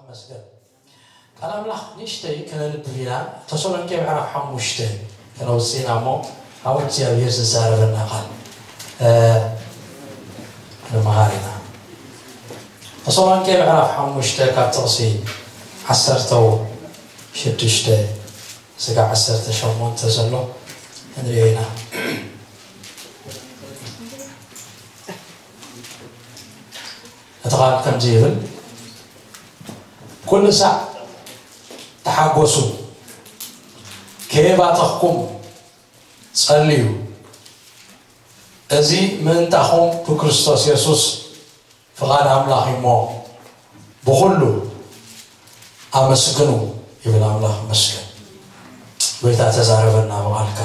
መስገን ቃል ኣምላኽ ንእሽተይ ከነንብብ ኢና። ተሰሎንቄ ምዕራፍ ሓሙሽተ ከነውፅእ ኢና እሞ፣ ኣብ እግዚኣብሔር ዝዛረበና ቃል፣ እ፣ ንምሃር ኢና። ተሰሎንቄ ምዕራፍ ሓሙሽተ ካብ ጥቕሲ ዓሰርተ ሽዱሽተ ስጋ ዓሰርተ ሸሞንተ ዘሎ ክንሪኦ ኢና። እቲ ቃል ከምዚ ይብል፣ ኩሉ ሳዕ ተሓጎሱ፣ ከየባተኽኩም ጸልዩ፣ እዚ ምእንታኹም ብክርስቶስ የሱስ ፍቓድ ኣምላኽ እዩ እሞ፣ ብኹሉ ኣመስግኑ ይብል። ኣምላኽ ይመስገን። ጎይታ ተዛረበና ብቓልካ፣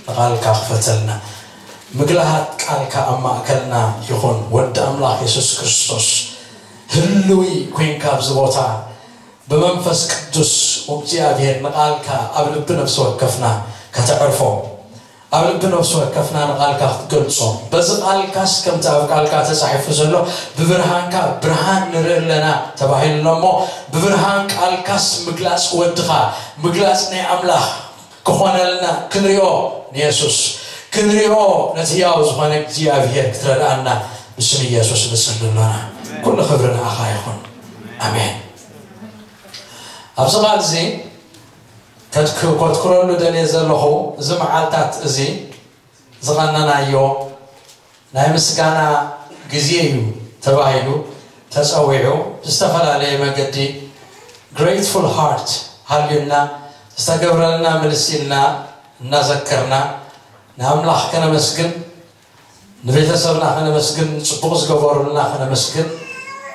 ንቓልካ ክፈተልና። ምግላሃት ቃልካ ኣብ ማእከልና ይኹን። ወዲ ኣምላኽ የሱስ ክርስቶስ ህልዊ ኮይንካ ኣብዚ ቦታ ብመንፈስ ቅዱስ እግዚኣብሔር ንቓልካ ኣብ ልቢ ነፍሲ ወከፍና ከተዕርፎ፣ ኣብ ልቢ ነፍሲ ወከፍና ንቓልካ ክትገልጾ፣ በዚ ቃልካስ ከምቲ ኣብ ቃልካ ተጻሒፉ ዘሎ ብብርሃንካ ብርሃን ንርኢ ኣለና ተባሂሉ ኣሎ እሞ፣ ብብርሃን ቃልካስ ምግላጽ ወድኻ፣ ምግላጽ ናይ ኣምላኽ ክኾነልና ክንሪኦ ንየሱስ፣ ክንሪኦ ነቲ ህያው ዝኾነ እግዚኣብሔር ክትረድኣና ብስም ኢየሱስ ንጽሊ ኣሎና። ኩሉ ክብሪ ንኣኻ ይኹን። ኣሜን። ኣብዚ ቃል እዚ ከትክ-፣ ከትኩረሉ ደልየ ዘለኹ፣ እዚ መዓልታት እዚ ዝቐነናዮ ናይ ምስጋና ግዜ እዩ ተባሂሉ ተጸዊዑ፣ ብዝተፈላለየ መገዲ ግሬትፉል ሃርት ሃልዩና፣ ዝተገብረልና ምልስ ኢልና እናዘከርና ንኣምላኽ ከነመስግን፣ ንቤተሰብና ከነመስግን፣ ጽቡቕ ዝገበሩልና ከነመስግን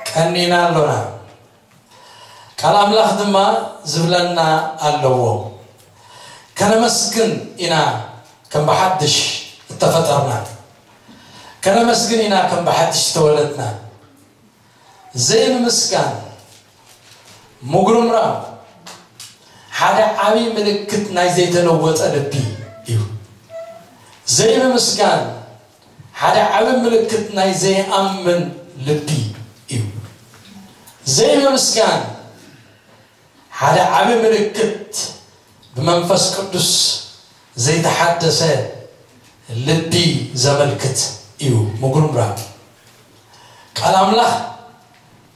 ቀኒና ኣሎና። ቃል ኣምላኽ ድማ ዝብለና ኣለዎ። ከነመስግን ኢና ከም ብሓድሽ እተፈጠርና። ከነመስግን ኢና ከም ብሓድሽ ዝተወለድና። ዘይምምስጋን፣ ምጉርምራም፣ ሓደ ዓቢ ምልክት ናይ ዘይተለወጠ ልቢ እዩ። ዘይምምስጋን ሓደ ዓቢ ምልክት ናይ ዘይኣምን ልቢ እዩ። ዘይምምስጋን ሓደ ዓቢ ምልክት ብመንፈስ ቅዱስ ዘይተሓደሰ ልቢ ዘመልክት እዩ። ምጉርምራም ቃል ኣምላኽ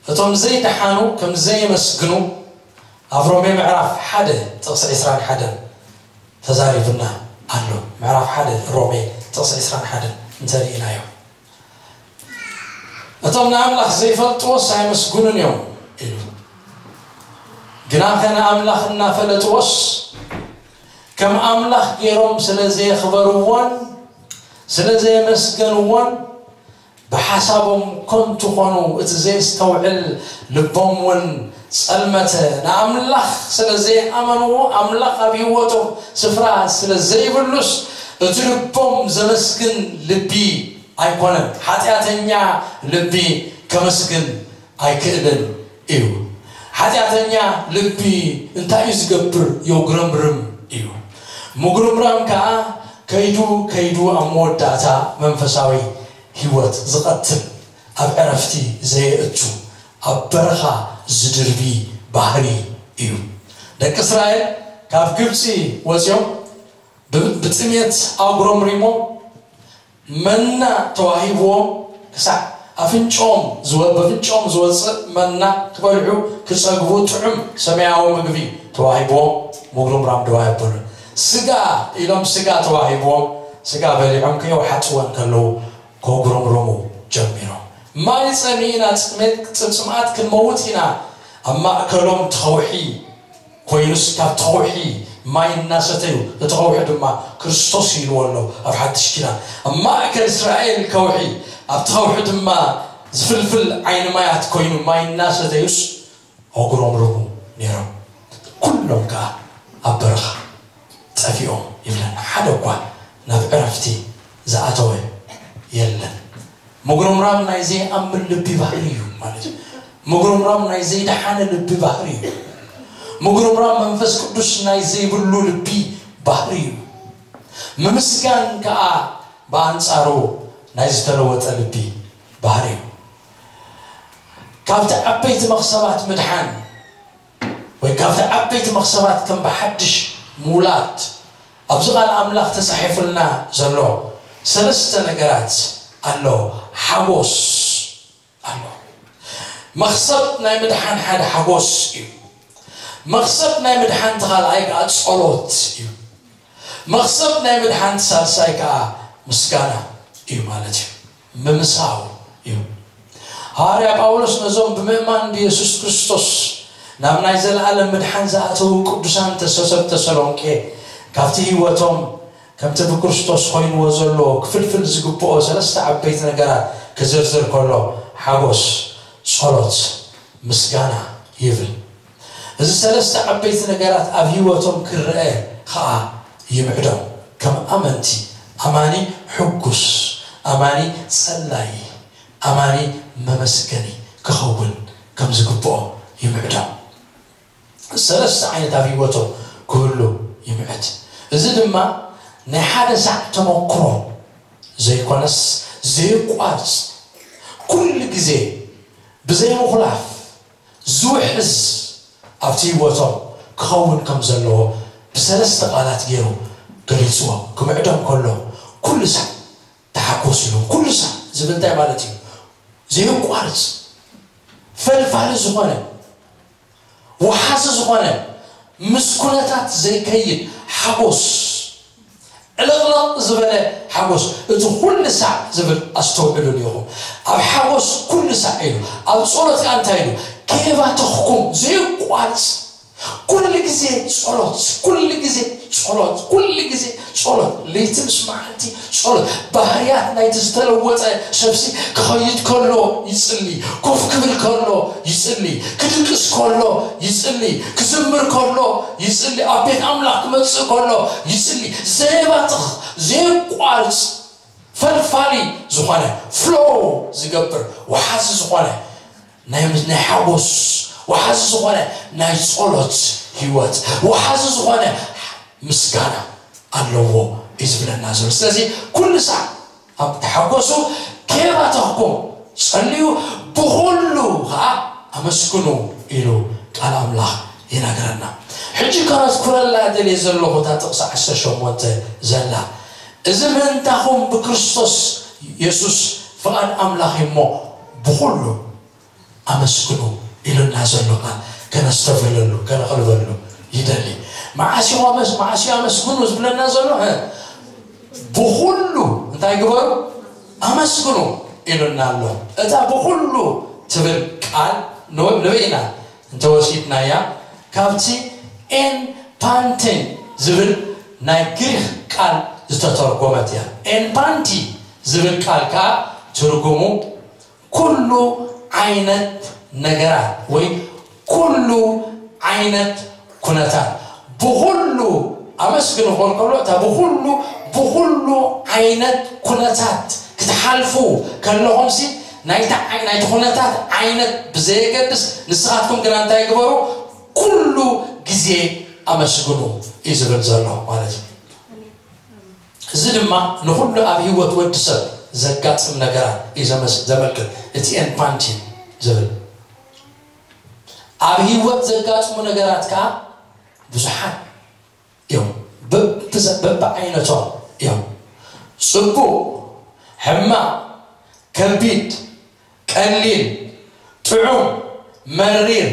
እቶም ዘይደሓኑ ከም ዘየመስግኑ ኣብ ሮሜ ምዕራፍ ሓደ ጥቕሲ ዕስራን ሓደን ተዛሪቡና ኣሎ። ምዕራፍ ሓደ ሮሜ ጥቕሲ ዕስራን ሓደን እንተርኢናዮ፣ እቶም ንኣምላኽ ዘይፈልጥዎስ ኣይመስግኑን እዮም ኢሉ። ግናኸ ንኣምላኽ እናፈለጥዎስ ከም ኣምላኽ ገይሮም ስለ ዘየኽበርዎን ስለ ዘየመስገንዎን ብሓሳቦም ከንቱ ኾኑ፣ እቲ ዘየስተውዕል ልቦም እውን ጸልመተ። ንኣምላኽ ስለ ዘይኣመንዎ፣ ኣምላኽ ኣብ ህይወቶም ስፍራ ስለ ዘይብሉስ፣ እቲ ልቦም ዘመስግን ልቢ ኣይኮነን። ሓጢኣተኛ ልቢ ከመስግን ኣይክእልን እዩ። ሓጢኣተኛ ልቢ እንታይ እዩ ዝገብር? የጉረምርም እዩ። ምጉርምራም ከኣ ከይዱ ከይዱ ኣብ መወዳእታ መንፈሳዊ ህይወት ዝቐትል፣ ኣብ ዕረፍቲ ዘየእቱ፣ ኣብ በረኻ ዝድርቢ ባህሪ እዩ። ደቂ እስራኤል ካብ ግብጺ ወጺኦም ብ-፣ ብጥሜት ኣጉረምሪሞም መና ተዋሂብዎም ክሳዕ ኣፍንጮም ዝወ-፣ በፍንጮም ዝወጽእ መና ክበልዑ ክጸግቡ ጥዑም ሰማያዊ ምግቢ ተዋሂብዎም ምጉርምራም ደዋ የበሉ። ስጋ ኢሎም ስጋ ተዋሂብዎም ስጋ በሊዖም ከየውሓጥወን ከለዉ ከጉረምርሙ ጀሚሮም። ማይ ጸሚእና ጽሜት ጽምጽምኣት ክንመውት ኢና። ኣብ ማእከሎም ተኸውሒ ኮይኑስ ካብ ተኸውሒ ማይ እናሰተዩ፣ እቲ ከውሒ ድማ ክርስቶስ ኢልዎ ኣሎ ኣብ ሓድሽ ኪዳን። ኣብ ማእከል እስራኤል ከውሒ፣ ኣብቲ ከውሒ ድማ ዝፍልፍል ዓይኒ ማያት ኮይኑ ማይ እናሰተዩስ ኣጉረምርሙ ነይሮም። ኩሎም ከኣ ኣብ በረኻ ጠፊኦም ይብለና። ሓደ እኳ ናብ ዕረፍቲ ዝኣተወ የለን። ምጉርምራም ናይ ዘይኣምን ልቢ ባህሪ እዩ ማለት እዩ። ምጉርምራም ናይ ዘይደሓነ ልቢ ባህሪ እዩ። ምጉርምራም መንፈስ ቅዱስ ናይ ዘይብሉ ልቢ ባህሪ እዩ። ምምስጋን ከኣ ብኣንጻሩ ናይ ዝተለወጠ ልቢ ባህሪ እዩ። ካብቲ ዓበይቲ መኽሰባት ምድሓን ወይ ካብቲ ዓበይቲ መኽሰባት ከም ብሓድሽ ምውላድ ኣብዚ ቃል ኣምላኽ ተጻሒፉልና ዘሎ ሰለስተ ነገራት ኣሎ። ሓጎስ ኣሎ። መኽሰብ ናይ ምድሓን ሓደ ሓጎስ እዩ። መኽሰብ ናይ ምድሓን ተኻልኣይ ከዓ ጸሎት እዩ። መኽሰብ ናይ ምድሓን ሳልሳይ ከዓ ምስጋና እዩ ማለት እዩ። ምምሳው እዩ። ሃዋርያ ጳውሎስ ነዞም ብምእማን ብየሱስ ክርስቶስ ናብ ናይ ዘለኣለም ምድሓን ዝኣተዉ ቅዱሳን ተሰ- ሰብ ተሰሎንቄ ካብቲ ህይወቶም ከምቲ ብክርስቶስ ኮይንዎ ዘሎ ክፍልፍል ዝግብኦ ሰለስተ ዓበይቲ ነገራት ክዝርዝር ከሎ ሓጎስ፣ ጸሎት፣ ምስጋና ይብል። እዚ ሰለስተ ዓበይቲ ነገራት ኣብ ህይወቶም ክረአ ከዓ ይምዕዶም። ከም ኣመንቲ ኣማኒ ሕጉስ፣ ኣማኒ ጸላይ፣ ኣማኒ መመስገኒ ክኸውን ከም ዝግብኦ ይምዕዶም። ሰለስተ ዓይነት ኣብ ህይወቶም ክህሉ ይምዕድ። እዚ ድማ ናይ ሓደ ሳዕ ተመክሮ ዘይኮነስ ዘየቋርጽ ኩሉ ግዜ ብዘይምኹላፍ ዝውሕዝ ኣብቲ ህይወቶም ክኸውን ከም ዘለዎ ብሰለስተ ቃላት ገይሩ ገሊጽዎ። ክምዕዶም ከሎ ኩሉ ሳዕ ተሓጎስ ኢሉ ኩሉ ሳዕ ዝብል እንታይ ማለት እዩ? ዘየቋርጽ ፈልፋሊ ዝኾነ ወሓዚ ዝኾነ ምስ ኩነታት ዘይከይድ ሓጎስ ዕልቕልቕ ዝበለ ሓጎስ እቲ ኩሉ ሳዕ ዝብል ኣስተውዕሉ ኢኹም። ኣብ ሓጎስ ኩሉ ሳዕ ኢሉ ኣብ ጸሎት ከዓ እንታይ ኢሉ? ከየባተኽኩም ዘየቋርጽ ኩሉ ግዜ ጸሎት፣ ኩሉ ግዜ ጸሎት፣ ኩሉ ግዜ ጸሎት፣ ለይቲ ምስ መዓልቲ ጸሎት። ባህርያት ናይቲ ዝተለወጠ ሰብሲ ክኸይድ ከሎ ይጽሊ፣ ኮፍ ክብል ከሎ ይጽሊ፣ ክድቅስ ከሎ ይጽሊ፣ ክዝምር ከሎ ይጽሊ፣ ኣብ ቤት ኣምላኽ ክመጽእ ከሎ ይጽሊ። ዘየባትኽ፣ ዘየቋርጽ፣ ፈልፋሊ ዝኾነ፣ ፍሎ ዝገብር፣ ወሓዚ ዝኾነ ናይ ናይ ሓጎስ ወሓዚ ዝኾነ ናይ ጸሎት ህይወት፣ ወሓዚ ዝኾነ ምስጋና ኣለዎ እዩ ዝብለና ዘሎ። ስለዚ ኩሉ ሳዕ ኣብ ተሓጎሱ፣ ከየባተኽኩም ጸልዩ፣ ብኹሉ ኸዓ ኣመስግኑ ኢሉ ቃል ኣምላኽ ይነግረና። ሕጂ ከነትኩረላ ደልየ ዘለኹ እታ ጥቕሲ ዓሰርተ ሸሞንተ ዘላ፣ እዚ ምእንታኹም ብክርስቶስ የሱስ ፍቓድ ኣምላኽ እዩ እሞ ብኹሉ ኣመስግኑ ኢሉና ዘሎ ቃል ከነስተብህለሉ፣ ከነቕልበሉ ይደሊ። መዓስ እዩ ኣመስ-፣ መዓስ እዩ ኣመስግኑ ዝብለና ዘሎ? እ? ብኹሉ እንታይ ግበሩ? ኣመስግኑ ኢሉና ኣሎ። እታ ብኹሉ ትብል ቃል ን-፣ ንበይና እንተወሲድናያ ካብቲ ኤን ፓንቴን ዝብል ናይ ግሪክ ቃል ዝተተርጎመት እያ። ኤን ፓንቲ ዝብል ቃል ከዓ ትርጉሙ ኩሉ ዓይነት ነገራት ወይ ኩሉ ዓይነት ኩነታት፣ ብኹሉ ኣመስግን ክብል ከሎ፣ እታ ብኹሉ፣ ብኹሉ ዓይነት ኩነታት ክትሓልፉ ከለኹምሲ፣ ናይቲ ዓይ-፣ ናይቲ ኩነታት ዓይነት ብዘየገድስ፣ ንስኻትኩም ግና እንታይ ግበሩ? ኩሉ ግዜ ኣመስግኑ እዩ ዝብል ዘሎ ማለት እዩ። እዚ ድማ ንኹሉ ኣብ ህይወት ወዲ ሰብ ዘጋጥም ነገራት እዩ ዘመስ-፣ ዘመልክት። እቲ ኤን ፓንቲ ዝብል ኣብ ህይወት ዘጋጥሙ ነገራት ከዓ ብዙሓት እዮም። በብዘ-፣ በብዓይነቶም እዮም። ጽቡቕ፣ ሕማቕ፣ ከቢድ፣ ቀሊል፣ ጥዑም፣ መሪር፣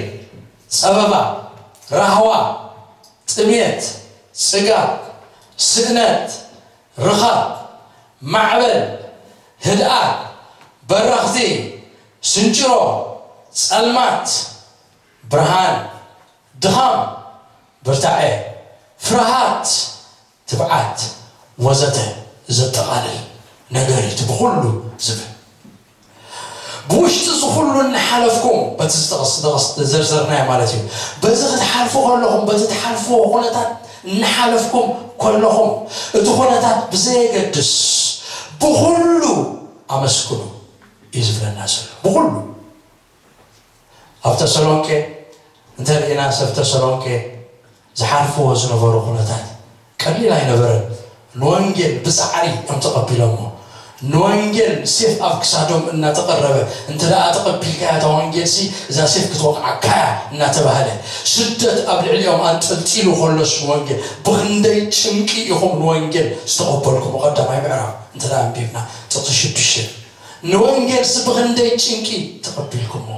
ጸበባ፣ ራህዋ፣ ጥሜት፣ ጽጋብ፣ ስእነት፣ ርኻብ፣ ማዕበል፣ ህድኣት፣ በረኽቲ፣ ስንጭሮ፣ ጸልማት፣ ብርሃን፣ ድኻም፣ ብርታዐ፣ ፍርሃት፣ ትብዓት፣ ወዘተ ዘጠቓልል ነገር እዩ እቲ ብኹሉ ዝብል። ብውሽጢ እዚ ኩሉ እናሓለፍኩም፣ በቲ ዝጠቐስ-፣ ዝጠቐስ-፣ ዘርዘርናዮ ማለት እዩ። በዚ ክትሓልፉ ከለኹም፣ በቲ ትሓልፍዎ ኩነታት እናሓለፍኩም ከለኹም፣ እቲ ኩነታት ብዘየገድስ ብኹሉ ኣመስግኑ እዩ ዝብለና ዘሎ። ብኹሉ ኣብ ተሰሎንቄ እንተርኢና፣ ሰብ ተሰሎንቄ ዝሓልፍዎ ዝነበሩ ኩነታት ቀሊል ኣይነበረን። ንወንጌል ብጻዕሪ እዮም ተቐቢሎሞ። ንወንጌል ሴፍ ኣብ ክሳዶም እናተቐረበ፣ እንተ ደኣ ተቐቢልካያ እታ ወንጌል ሲ እዛ ሴፍ ክትወቕዓካ እያ እናተባህለ፣ ስደት ኣብ ልዕሊኦም ኣንጠልጢሉ ከሎስ ንወንጌል፣ ብኽንደይ ጭንቂ ኢኹም ንወንጌል ዝተቐበልኩሞ? ቀዳማይ ምዕራፍ እንተ ደኣ ኣንቢብና ጥቕሲ ሽዱሽተ፣ ንወንጌልሲ ብኽንደይ ጭንቂ ተቐቢልኩሞ፣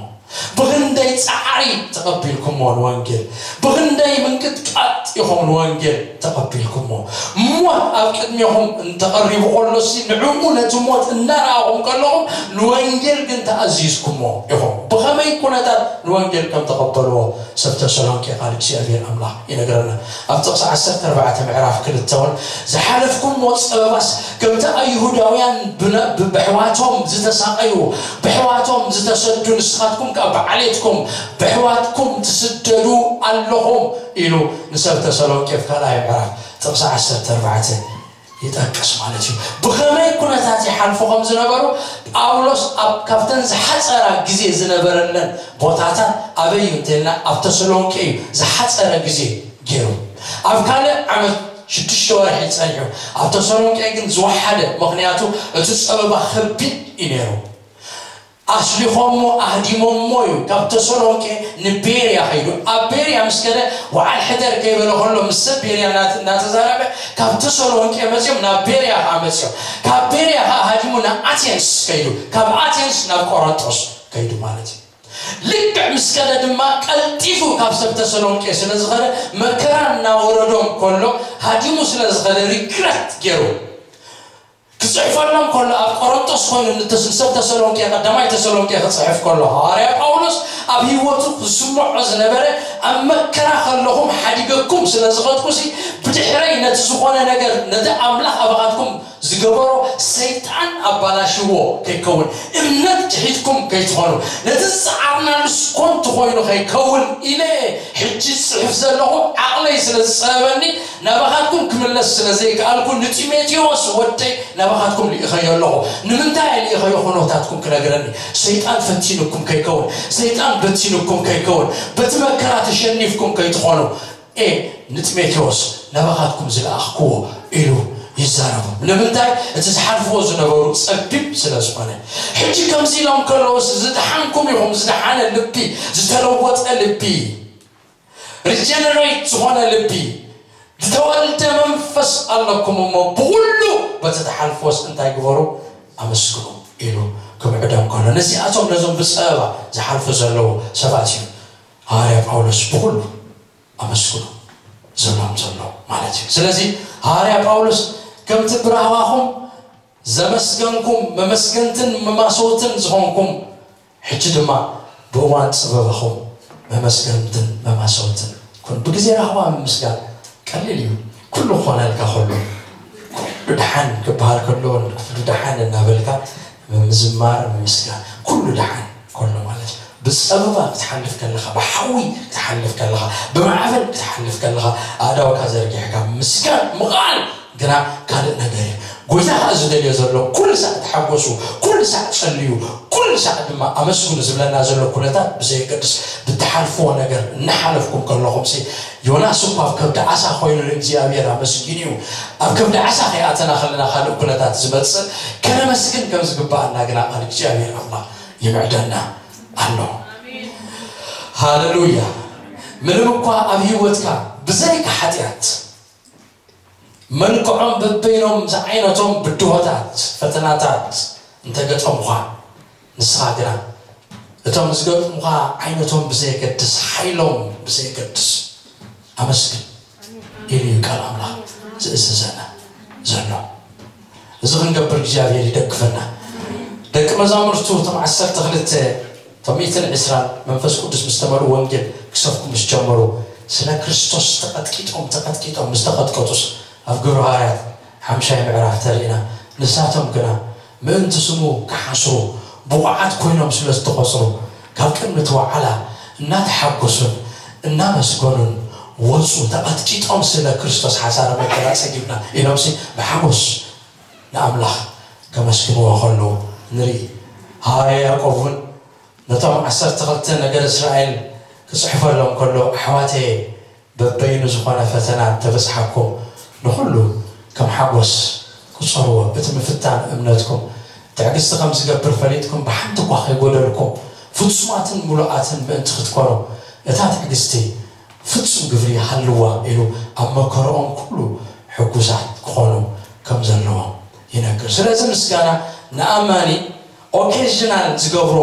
ብኽንደይ ጻዕሪ ተቐቢልኩሞ ንወንጌል፣ ብኽንደይ ምንቅጥቃጥ ኢኹም ንወንጌል ተቐቢልኩሞ። ሞት ኣብ ቅድሜኹም እንተቐሪቡ ከሎሲ፣ ንዕኡ ነቲ ሞት እናረኣኹም ከለኹም፣ ንወንጌል ግን ተኣዚዝኩሞ ኢኹም። ብኸመይ ኩነታት ንወንጌል ከም ተቐበልዎ ሰብ ተሰሎንቄ ቃል እግዚኣብሔር ኣምላኽ ይነግረና። ኣብ ጥቕሲ ዓሰርተ ኣርባዕተ ምዕራፍ ክልተ እውን፣ ዝሓለፍኩሞ ጸበባስ ከምቲ ኣይሁዳውያን ብነ-፣ ብ-፣ ብሕዋቶም ዝተሳቐዩ፣ ብሕዋቶም ዝተሰዱ፣ ንስኻትኩም ከኣ ብዓሌትኩም ብሕዋትኩም ትስደዱ ኣለኹም ኢሉ ንሰብ ተሰሎንቄ ኣብ ካልኣይ ምዕራፍ ጥቕሲ ዓሰርተ ኣርባዕተ ይጠቅስ ማለት እዩ። ብኸመይ ኩነታት ይሓልፉ ከም ዝነበሩ ጳውሎስ ኣብ ካብተን ዝሓጸራ ግዜ ዝነበረለን ቦታታት ኣበይ እዩ እንተልና፣ ኣብ ተሰሎንቄ እዩ ዝሓጸረ ግዜ ገይሩ። ኣብ ካልእ ዓመት ሽዱሽተ ወርሒ ጸኒሑ፣ ኣብ ተሰሎንቄ ግን ዝወሓደ፣ ምኽንያቱ እቲ ጸበባ ከቢድ እዩ ነይሩ። ኣስሊኾሞ ኣህዲሞሞ እዩ። ካብ ተሰሎንቄ ንቤርያ ኸይዱ፣ ኣብ ቤርያ ምስ ከደ፣ ወዓል ሕደር ከይበለ ከሎ ምስ ሰብ ቤርያ እናተ-፣ እናተዛረበ፣ ካብ ተሰሎንቄ መጺኦም ናብ ቤርያ ኸዓ መጺኦም፣ ካብ ቤርያ ኸዓ ሃዲሙ ናብ ኣቴንስ ከይዱ፣ ካብ ኣቴንስ ናብ ቆሮንጦስ ከይዱ ማለት እዩ። ልክዕ ምስ ከደ ድማ ቀልጢፉ ካብ ሰብ ተሰሎንቄ ስለ ዝኸደ፣ መከራ እናወረዶም ከሎ ሃዲሙ ስለ ዝኸደ ሪግረት ገይሩ። ክጽሕፈሎም ከሎ፣ ኣብ ቆሮንጦስ ኮይኑ ንተስ-፣ ንሰብ ተሰሎንቄ፣ ቀዳማይ ተሰሎንቄ ክጽሕፍ ከሎ፣ ሃዋርያ ጳውሎስ ኣብ ህይወቱ ዝስምዖ ዝነበረ፣ ኣብ መከራ ከለኹም ሓዲገኩም ስለ ዝኸድኩሲ፣ ብድሕረይ ነቲ ዝኾነ ነገር፣ ነቲ ኣምላኽ ኣባኻትኩም ዝገበሮ ሰይጣን ኣባላሽዎ ከይከውን፣ እምነት ክሒድኩም ከይትኾኑ፣ ነቲ ዝጸዓርናሉስ ኮንቱ ኮይኑ ከይከውን ኢለ ሕጂ ዝጽሕፍ ዘለኹ፣ ዓቕለይ ስለ ዝጸበበኒ፣ ናባኻትኩም ክምለስ ስለ ዘይከኣልኩ፣ ንጢሞቴዎስ ወደይ ናባኻትኩም ልኢኸዮ ኣለኹ። ንምንታይ ልኢኸዮ? ኩነታትኩም ክነግረኒ። ሰይጣን ፈቲኑኩም ከይከውን፣ ሰይጣን በቲኑኩም ከይከውን፣ በቲ መከራ ተሸኒፍኩም ከይትኾኑ፣ ኤ፣ ንጢሞቴዎስ ናባኻትኩም ዝለኣኽክዎ ኢሉ ይዛረቡ። ንምንታይ? እቲ ዝሓልፍዎ ዝነበሩ ጸቢብ ስለ ዝኾነ። ሕጂ ከምዚ ኢሎም ከለውስ፣ ዝደሓንኩም ኢኹም፣ ዝደሓነ ልቢ፣ ዝተለወጠ ልቢ፣ ሪጀነሬት ዝኾነ ልቢ፣ ዝተወልደ መንፈስ ኣለኩም እሞ፣ ብኹሉ በቲ ትሓልፍዎስ እንታይ ግበሩ? ኣመስግኑ ኢሉ ክምዕዶም ከሎ፣ ነዚኣቶም ነዞም ብጸበባ ዝሓልፉ ዘለዉ ሰባት እዩ ሃዋርያ ጳውሎስ ብኹሉ ኣመስግኑ ዘሎም ዘሎ ማለት እዩ። ስለዚ ሃዋርያ ጳውሎስ ከምቲ ብራህዋኹም ዘመስገንኩም፣ መመስገንትን መማሰውትን ዝኾንኩም፣ ሕጂ ድማ ብእዋን ጽበባኹም መመስገንትን መማሰውትን ኩኑ። ብግዜ ራህዋ ምምስጋን ቀሊል እዩ። ኩሉ ክኾነልካ ከሎ፣ ኩሉ ደሓን ክበሃል ከሎ፣ ኩሉ ደሓን እናበልካ ምዝማር፣ ምምስጋን፣ ኩሉ ደሓን ከሎ ማለት እዩ። ብጸበባ ክትሓልፍ ከለኻ፣ ብሓዊ ክትሓልፍ ከለኻ፣ ብማዕበል ክትሓልፍ ከለኻ፣ ኣእዳውካ ዘርጊሕካ ምስጋን ምኽኣል ግና ካልእ ነገር እዩ። ጎይታ ከኣ ዝደልዮ ዘሎ፣ ኩሉ ሳዕ ተሓጎሱ፣ ኩሉ ሳዕ ጸልዩ፣ ኩሉ ሳዕ ድማ ኣመስግኑ ዝብለና ዘሎ ኩነታት ብዘየገድስ፣ ብትሓልፍዎ ነገር እናሓለፍኩም ከለኹምሲ፣ ዮናስ እኳ ኣብ ከብዲ ዓሳ ኮይኑ ንእግዚኣብሔር ኣመስጊኑ እዩ። ኣብ ከብዲ ዓሳ ከይኣተና ከለና ካልእ ኩነታት ዝመጽእ፣ ከነመስግን ከም ዝግባኣና ግና ቃል እግዚኣብሔር ኣምላኽ ይምዕደና ኣሎ። ሃለሉያ። ምንም እኳ ኣብ ህይወትካ ብዘይካ ሓጢኣት መልክዖም በበይኖም ዝዓይነቶም ብድሆታት፣ ፈተናታት እንተገጠሙኻ፣ ንስኻ ግና እቶም ዝገጥሙኻ ዓይነቶም ብዘየገድስ፣ ሓይሎም ብዘየገድስ ኣመስግን ኢሉ እዩ ቃል ኣምላኽ ዝእዝዘና ዘሎ። እዚ ክንገብር እግዚኣብሔር ይደግፈና። ደቂ መዛሙርቱ እቶም ዓሰርተ ክልተ፣ እቶም ሚእትን ዕስራን መንፈስ ቅዱስ ምስ ተመልኡ ወንጌል ክሰብኩ ምስ ጀመሩ፣ ስለ ክርስቶስ ተቐጥቂጦም፣ ተቐጥቂጦም ምስ ተቐጥቀጡስ፣ ኣብ ግብረ ሃዋርያት ሓምሻይ ምዕራፍ ተሪእና፣ ንሳቶም ግና ምእንቲ ስሙ ክሓስሩ ብቑዓት ኮይኖም ስለ ዝተቖጽሩ፣ ካብ ቅድሚ እቲ ዋዕላ እናተሓጎሱን እናመስገኑን ወጹ። ተቐጥቂጦም ስለ ክርስቶስ ሓሳረ መከራ ጸጊብና ኢሎምሲ ብሓጎስ ንኣምላኽ ከመስግንዎ ከለዉ ንርኢ። ሃዋርያ ያዕቆብ እውን ነቶም ዓሰርተ ክልተ ነገድ እስራኤል ክጽሕፈሎም ከሎ፣ ኣሕዋተየ፣ በበይኑ ዝኾነ ፈተና እንተበጽሓኩም፣ ንኹሉ ከም ሓጎስ ቁጸርዎ። እቲ ምፍታን እምነትኩም ትዕግስቲ ከም ዝገብር ፈሊጥኩም፣ ብሓንቲ እኳ ከይጎደልኩም፣ ፍጹማትን ምሉኣትን ምእንቲ ክትኮኑ፣ እታ ትዕግስቲ ፍጹም ግብሪ ሃልዋ ኢሉ ኣብ መከረኦም ኩሉ ሕጉሳት ክኾኑ ከም ዘለዎም ይነግር። ስለዚ ምስጋና ንኣማኒ ኦኬዥናል ዝገብሮ፣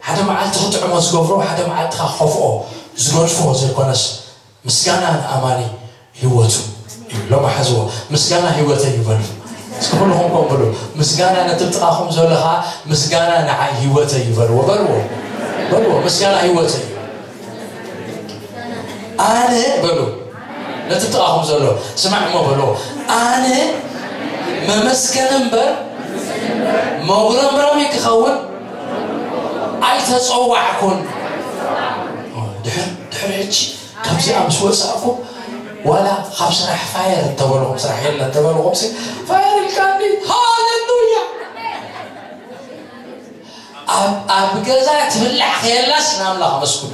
ሓደ መዓልቲ ክጥዕሞ ዝገብሮ፣ ሓደ መዓልቲ ከኸፍኦ ዝገድፎ ዘይኮነስ፣ ምስጋና ንኣማኒ ህይወቱ እዩ። ሎማ ሓዝዎ፣ ምስጋና ህይወተይ እዩ በሉ። እስኪ ኩልኹም ኮን ብሉ። ምስጋና ነቲ ጥቓኹም ዘሎ ከዓ፣ ምስጋና ንዓይ ህይወተይ እዩ በልዎ፣ በልዎ፣ በልዎ። ምስጋና ህይወተይ እዩ። ኣነ በሉ፣ ነቲ ጥቓኹም ዘሎ፣ ስማዕ እሞ በልዎ። ኣነ መመስገኒ እምበር መጉረምራሚ ክኸውን ኣይተጸዋዕኩን። ድሕር ድሕሪ ሕጂ ካብዚኣ ምስ ወጻእኩም፣ ዋላ ካብ ስራሕ ፋየር እንተበልኹም፣ ስራሕ የለን እንተበልኹም ሲ፣ ፋየር ኢልካኒ። ሃሌሉያ። ኣብ ኣብ ገዛ ትብላዕ ከየላስ ንኣምላኽ ኣመስግኑ።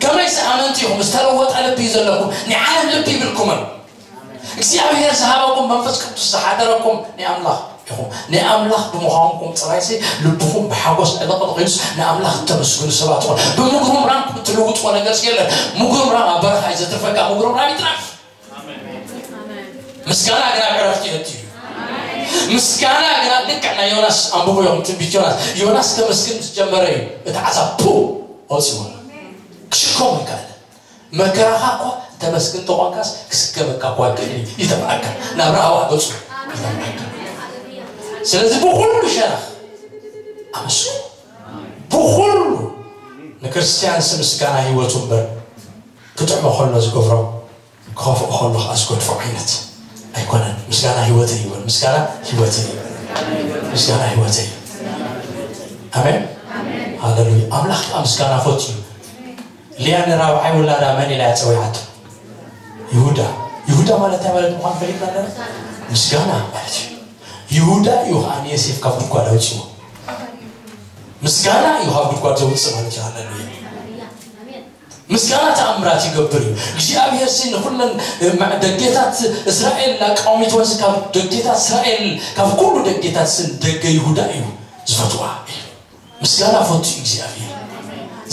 ከመይሲ ኣመንቲ ኢኹም፣ ዝተለወጠ ልቢ እዩ ዘለኩም። ናይ ዓለም ልቢ ይብልኩምን እግዚኣብሔር ዝሃበኩም መንፈስ ቅዱስ ዝሓደረኩም ናይ ኣምላኽ ኢኹም። ናይ ኣምላኽ ብምዃንኩም ጥራይሲ ልብኹም ብሓጎስ ዕልቕልቕ ኢሉስ ንኣምላኽ እተመስግኑ ሰባት ኢኹም። ብምጉርምራም እትልውጥዎ ነገር የለን። ምጉርምራም ኣብ በረኻ እዩ ዘትርፈካ። ምጉርምራም ይትረፍ። ምስጋና ግን ኣብ ዕረፍቲ የእቱ እዩ። ምስጋና ግን ኣብ ልክዕ ናይ ዮናስ ኣንብቡ እዮም። ትንቢት ዮናስ፣ ዮናስ ከመስግን ዝጀመረ እዩ እቲ ዓሳ ፑ ወፂዎ። ክሽከሙ ይከኣል። መከራኻ እኳ ተመስግን ተኾንካስ ክስከመካ እኳ ይክእል እዩ። ይተብዓካ ናብ ረሃዋ ገፁ ይተብዓካ። ስለዚ ብኩሉ ሸነኽ ኣመስግኑ። ብኩሉ ንክርስትያንስ ምስጋና ህይወቱ እምበር ክጥዕሞ ከሎ ዝገብሮ ክኸፍኦ ከሎ ከዓ ዝገድፎ ዓይነት ኣይኮነን። ምስጋና ህይወተይ ይበል። ምስጋና ህይወተይ እዩ። ምስጋና ህይወተይ እዩ። ኣሜን። ሃሌሉያ። ኣምላኽ ከዓ ምስጋና ፈትዩ። ሊያ ንራብዓይ ውላዳ መን ኢላ እያ ጸዊዓቶ? ይሁዳ። ይሁዳ ማለት እንታይ ማለት ምዃኑ ፈሊጥና ኣለና? ምስጋና ማለት እዩ። ይሁዳ እዩ ከዓ ንዮሴፍ ካብ ጉድጓድ ኣውፅዎ። ምስጋና እዩ ካብ ጉድጓድ ዘውፅእ ማለት እዩ። ሃሌሉያ። ምስጋና ተኣምራት ይገብር እዩ እግዚኣብሔር። ሲ ንኩለን ደጌታት እስራኤል ላቃሚት ወንስ ካብ ደጌታት እስራኤል፣ ካብ ኩሉ ደጌታት ስን ደገ ይሁዳ እዩ ዝፈትዋ። ምስጋና ፈቱ እዩ እግዚኣብሔር።